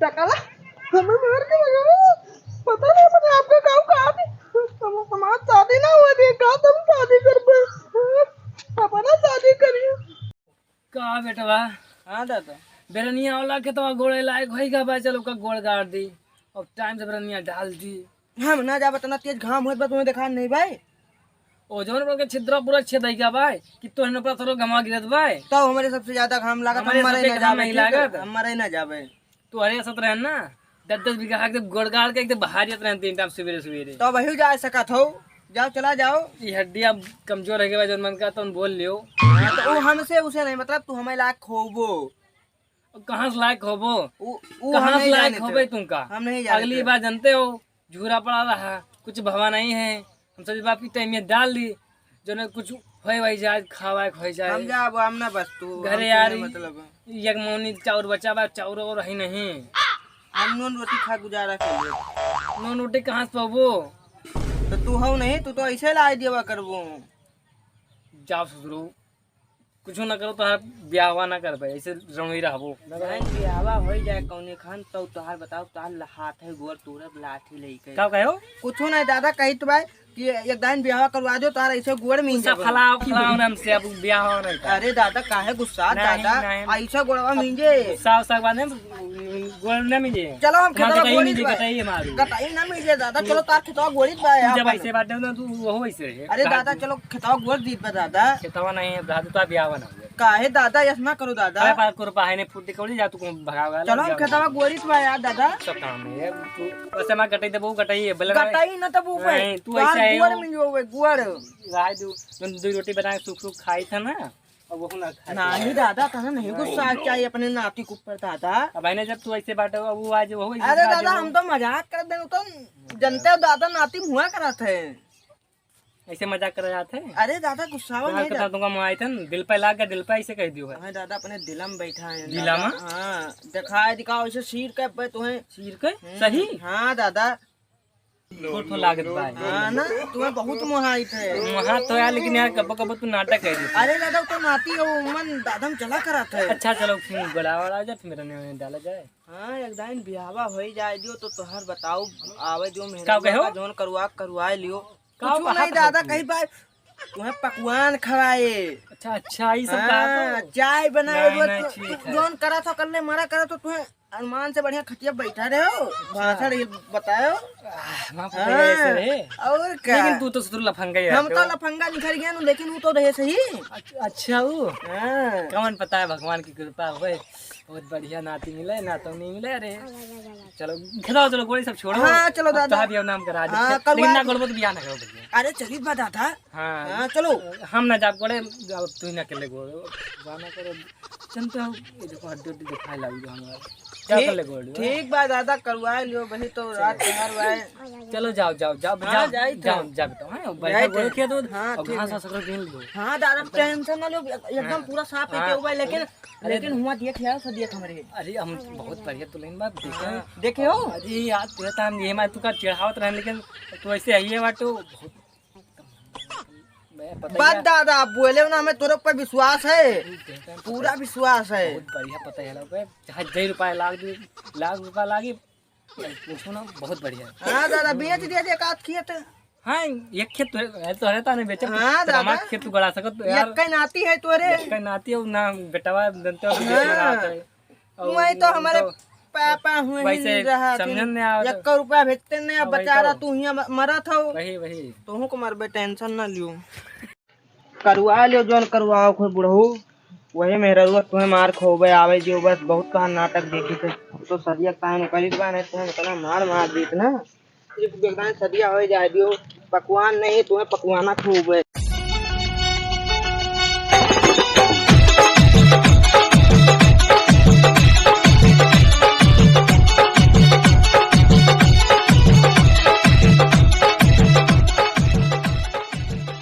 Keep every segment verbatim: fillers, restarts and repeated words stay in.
काला, हमें मार के भगावा। पता नहीं, पता आपका गाँव कहाँ थी? हम, हमार शादी ना हुआ थी, कहाँ तुम शादी कर पाए? अपना शादी करिए। का बेटवा? हाँ दादा। बेरनिया वाला के तो गोड़े लायक होई गा बा, चलो का गोड़ गाड़ दी। अब टाइम से बेरनिया डाल दी। हम ना जाब, इतना तेज घाम होत बा, तुम्हें देखा नहीं भाई? ओ जौन पर के छिद्रा पूरा छेद है क्या भाई? कि तोहने पर थोड़ा घमा गिरत भाई? तो हमरे सबसे ज्यादा घाम लागत, हमरे हम मरे सबके ना घाम जाबे, नहीं ठीक है? लागत। हम मरे ना जाबे। तू अरे असत रहन ना, दस दस बीघा एकदम गोड़ गाड़ के एकदम बाहर जात रहन तीन टाइम सवेरे सवेरे। तो वही जा सकत हो, जाओ, चला जाओ। ये हड्डी अब कमजोर है के बाद जौन मन का तौन बोल लियो। हाँ, तो वो हमसे उसे नहीं मतलब, तू हमें लायक होबो। कहाँ से लायक होबो? उ, उ कहाँ हम से नहीं लायक जानते। होबे तुमका? हम नहीं जानते। अगली बार जानते हो, झूरा पड़ा रहा, कुछ भवा नहीं है। हम सब बाप की टाइम में डाल दी, जो ना कुछ होए वही जाए, खावाए होए जाए। हम जाब, हम ना बस तू, घरे हमसे यार, नहीं मतलब है। एक मौनी चाउर बचा बा, चाउर और है नहीं। हम नून रोटी खा गुजारा कर ले। नून रोटी कहाँ से पाबो? तो तू हो नहीं, तू तो ऐसे ला दिया करबो। जाओ ससुरो, कुछ ना करो, तोहार ब्याहवा ना कर पाए, ऐसे रंगई रहबो। नहीं, ब्याहवा होई जाए कौने खान, तो तोहार बताओ, तोहार ल-, हाथ है गोर तोरब लाठी लेके। का कहो? कुछ नहीं दादा, कही तो भाई कि एक दान ब्याहवा करवा दो, तोहार ऐसे गोर मिल कुछ जाबो। फलाओ, फलाओ नाम से अब ब्याहवा नहीं था। अरे दादा, काहे गुस्सा नहीं, दादा? नहीं। ऐसा गोड़वा मिंजे। गुस्सा, उस्सा के बाद में गोड़ ना मिंजे। चलो हम हम खेतवा कटाई गोड़ी मिंजे, बा। कटाई है मारू। कटाई ना मिंजे दादा, चलो तार खेतवा गोड़ी बा तू जब अपन। ऐसे बात दे ना, तू वो ऐसे है। अरे कहा दादा, तू? चलो खेतवा गोड़ दीत बा दादा। खेतवा नहीं है, दादा तो ब्याह बना हुआ। काहे दादा, ऐसा ना करो दादा। अरे पास को रुपया है नहीं, फुर्ती कौड़ी जा, तू कौन भगावेगा? चलो हम खेतवा गोड़ी बा यार दादा। सब काम है, तू वैसे मैं कटाई देबो, कटाई है, बोले ना। कटाई ना तब ऊपर। नहीं, तू तोहार ऐसे है गोड़ वो। मिंजे हुए, गोड़। राय दू, तुम दो रोटी बना के सूख सूख खाई था ना। अब वो ना खाए। नहीं दादा, तने नहीं गुस्सा चाहिए अपने नाती के ऊपर दादा। अब भाई ने जब तू ऐसे बाटे, अब वो आज वो ऐसे अरे बाटे दादा, वो। हम तो मजाक कर दे, तो जनते हो दादा, नाती मुआ करत है। ऐसे मजाक कर जात है। अरे दादा, गुस्सा मजाक नहीं करता जा- तुमका मुआ आइतन, दिल पे लाग गया, दिल पे ऐसे कह दियो है। हाँ दादा, अपने दिलम बैठा है दिलम? दादा। हाँ, दिखाए दिखाओ ऐसे चीर के पे तुम्हें। चीर के? हम्म, सही? हाँ दादा। थोड़ थोड़ लागत बा। हाँ ना, तुम्हें बहुत मोहाइत है। मोहा तो यार, लेकिन यार कबो कबो तू नाटक है। अरे दादा, वो तो नाती है, वो मन दादम चला करत है। अच्छा चलो, फिर बड़ा वाला आ जाए, फिर मेरा नाम डाला जाए। हाँ, एक दाइन बियाहवा होई जाए दियो तो तोहर बताओ, आवे दियो मेहररुआ का कहो? का जौन करवा करवाए लियो। का कुछ बात नहीं दादा, होती? कहीं बात तुम्हें पकवान खवाए। अच्छा अच्छा, ये सब हाँ, कहा तो? चाय बनाए नहीं, रोज नहीं, तू, ठीक तू है। जौन करा था कर ले, मरा करा तो तुम्हें अरमान से बढ़िया खटिया बैठा रहे हो, अच्छा। भाषण ये बताओ। आह, माफ कर हाँ, दे, ऐसे रहे। और क्या? लेकिन तू तो ससुर लफंगा ही हम रहते तो हो। लफंगा निखर गया ना, लेकिन वो तो रहे सही। अच्छा, अच्छा, वो? हाँ। कौन पता है, भगवान की कृपा होए, बहुत बढ़िया नाती मिले, नातौनी मिले। अरे चलो, खेलो, चलो, गोड़ी सब छोड़ो। हाँ, चलो अब दादा। कहाँ भी नाम करा दे। हाँ, लेकिन करवा ना दो। गोड़बो तो बियाह ना करो भैया। अरे चली बा दादा। हाँ। हाँ, चलो। हम ना जाब गोड़े, अब तू ही ना अकेले गोड़े। जाना करो। चलते हो, ये देखो हड्डी उड्डी दिखाए लागी जो हमारा। क्या ठीक, कर ले गोड़? ठीक बा दादा, करवाए लियो, वही तो रात के हर बार। चलो जाओ, जाओ, जाओ, हाँ, जाओ, जाई थे। जाओ, जाओ बेटा, हाँ, जाई बढ़िया थे। गोड़ किया तो, हाँ, और ठीक घास है। वास कर गिन लो। हाँ दादा, टेंशन ना लो, एक-, एकदम हाँ। पूरा साफ है हाँ। के हुआ है, लेकिन, अरे लेकिन हुआ देख लिया, सब देख हमरे। अरे हम बहुत बढ़िया तो लेकिन बात देखे हाँ। हैं। देखे हो? अरे यार, तू तो हम ये मार तू का चिढ़ावत रहे, लेकिन तू ऐसे आई है बाटो, बहुत मैं पता बस ही है। दादा, बोले ना, हमें तोरे ऊपर विश्वास है, ठीक है, पता पूरा है। विश्वास है। बहुत बढ़िया पता है लोग, चाहे जय रुपया लाग दी, लाख रुपया लागी, पूछो ना, बहुत बढ़िया। हाँ दादा, बेच दिया जे एक आध खेत। हाँ, एक खेत तो है, तो है तो नहीं बेचे, हाँ तो दादा। हमार खेत तो गड़ा सकत तो यार। यक्का नाती है तोरे। यक्का नाती है, ना बेटवा बनते हो, हाँ। बेटवा रहता है। और वही तो हमारे तो पापा हुए वैसे ही रहा समझन कि नहीं आवत। यक्का रुपया भेजते नहीं, अब हाँ, वही बेचारा तो। तू हियाँ म-, मरत हो। वही, वही। तोहू को मरबे, टेंशन ना लियो। करवा लियो जौन करवाओ कोई बुढ़ऊ, वही मेहररुआ तुम्हें मार खोबे आवे दियो, बस बहुत कहा नाटक देखी थे। तो सदिया काहे न करी बा, नहीं तुम्हें इतना मार मार दीत ना। सिर्फ देखना है, सदिया हो जाए दियो, पकवान नहीं, तुम्हें पकवाना खूब है।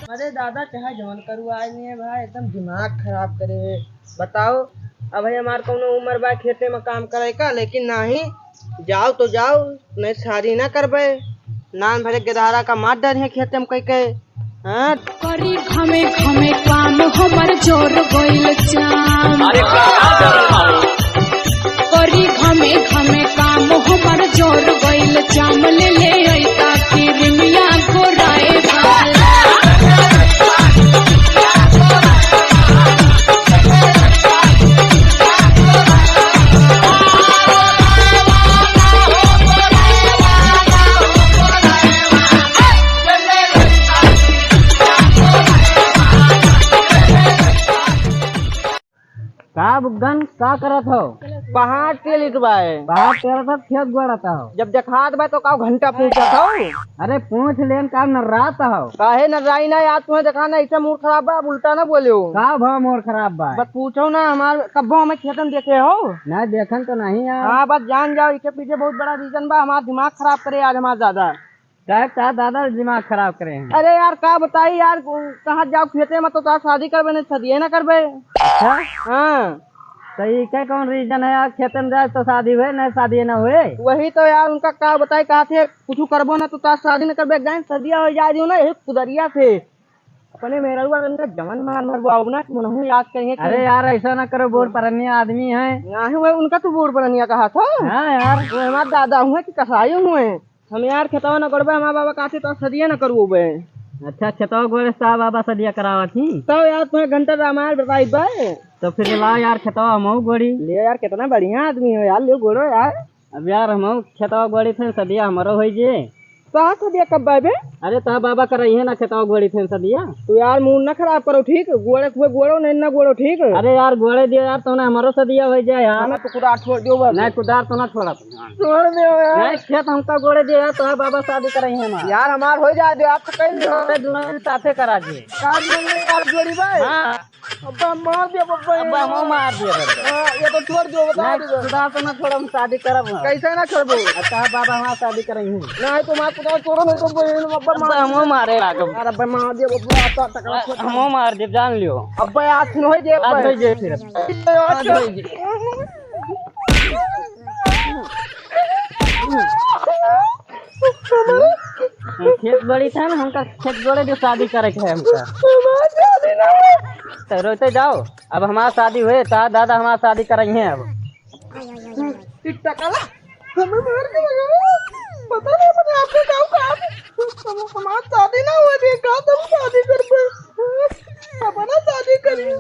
अरे दादा, चाहे जौन करुआ नहीं है भाई, एकदम दिमाग खराब करे है। बताओ, अब भाई हमार कौनो उम्र बा खेते में काम करे का, लेकिन नहीं, जाओ तो जाओ, नहीं शादी ना करबे। नान भरे गेदहरा का मार डर है खेते में कह के। हाँ? करी घमे घमे काम हमर जोर गइल चाम। अरे का कर रहा हो? करी घमे घमे काम पर जोर गइल चामल ले अइता कि रिमिया गोराए बाल। का बुग्गन, का करत हो? पहाड़ टेलित बाए। पहाड़ टेलत हो, खेत गोड़त हो? जब देखात बा तो का घंटा पूछत हो? अरे पूछ लेन, का नर्रात हो? काहे नर्राई ना यार, तुम्हें देखा ना, ऐसे मूड खराब बा, अब उल्टा ना बोले हो। का भाव मूड खराब बा? बस पूछो ना, हमार कब्बो हमें खेतन देखे हो? ना देखन तो नहीं यार। हाँ, बस जान जाओ, इसके पीछे बहुत बड़ा reason बा, हमार दिमाग खराब करे आज हमार दादा। का, का दादा दिमाग खराब करे हैं? अरे यार, का बताई यार, कहाँ जाओ खेते में तो तार शादी करबे, नहीं शादी ना करबे। अच्छा? हाँ। तो ये क्या कौन reason है यार, खेते में जाए तो शादी हुए, नहीं शादी ना हुए? वही तो यार, उनका का बताई, कहा थे कुछ करबो ना तो तार शादी ना करबे, जाए शादिया हो जाए दियो ना, यही कुदरिया से। अपने मेहररुआ रंग का जवन मार मारबो, अब ना मनहू याद करेंगे कि अरे यार, ऐसा ना करो, बूढ़ परनिया आदमी है। नहीं हुए, उनका तो बूढ़ परनिया कहा था। हाँ यार। वो हमार दादा हुए कि कसाई हुए। हम यार खेतवा न करबे, हमार बाबा कहते तो सदिया न करबे। अच्छा, खेतवा गोड़े सा बाबा सदिया करावत ही। तो यार तुम्हें घंटा रामायण बताई बे। तो फिर ला यार खेतवा हमहू गोड़ी। ले यार, कितना बढ़िया आदमी हो यार, ले गोड़ो यार। अब यार हमहू खेतवा गोड़ी थे, सदिया हमरो होई जे। कहाँ सदिया कब बे? अरे ता बाबा करइहे ना खेतवा गोड़ी थे सदिया। तू यार मूड ना खराब करो ठीक, गोड़े कुए गोड़ो नहीं ना गोड़ो ठीक। अरे यार गोड़े दियो यार, तोने हमरो सदिया होई जाए यार। हमें तो कुदार छोड़ दियो बस। नहीं कुदार तो ना छोड़ा। छोड़ दे यार। नहीं, खेत हमका गोड़े दे यार, तोहार बाबा शादी करइहे ना। यार, हमार हो जाए दे, आप तो कह दे। अरे, दोनों दिन साथे करा दे। का दोनों दिन साथ जोड़ी भाई? हाँ। अब्बा मार दिया बब्बा। अब्बा हम मार दिया बब्बा। हाँ, ये तो छोड़ दो, बता नहीं, दो। खुदा तो ना छोड़, हम शादी करब हम। कैसे ना छोड़बो? अच्छा, बाबा हमार शादी करइहे। नहीं, तो मार खुदा छोड़ो, नहीं तो बहन, अब्बा अब्बा मार हम मारे लागब। अरे, अब्बा मार दिया बब्बा, आता तक हम मार दे, जान लियो। अब्बा आज सुन होई दे, आज अब्बा। होई जे फिर। आज होई जे। खेत गोड़ी था ना, हमका खेत गोड़े जो शादी करे के है हमका। तो रोते जाओ, अब हमार शादी हुए, ता दादा हमार शादी करइहे अब। ई टकला, हमें मार के लगा। पता नहीं, मैंने आपको क्या कहा? हम, हमार शादी ना हुए, देखा तुम शादी कर दे। अपना शादी करिए।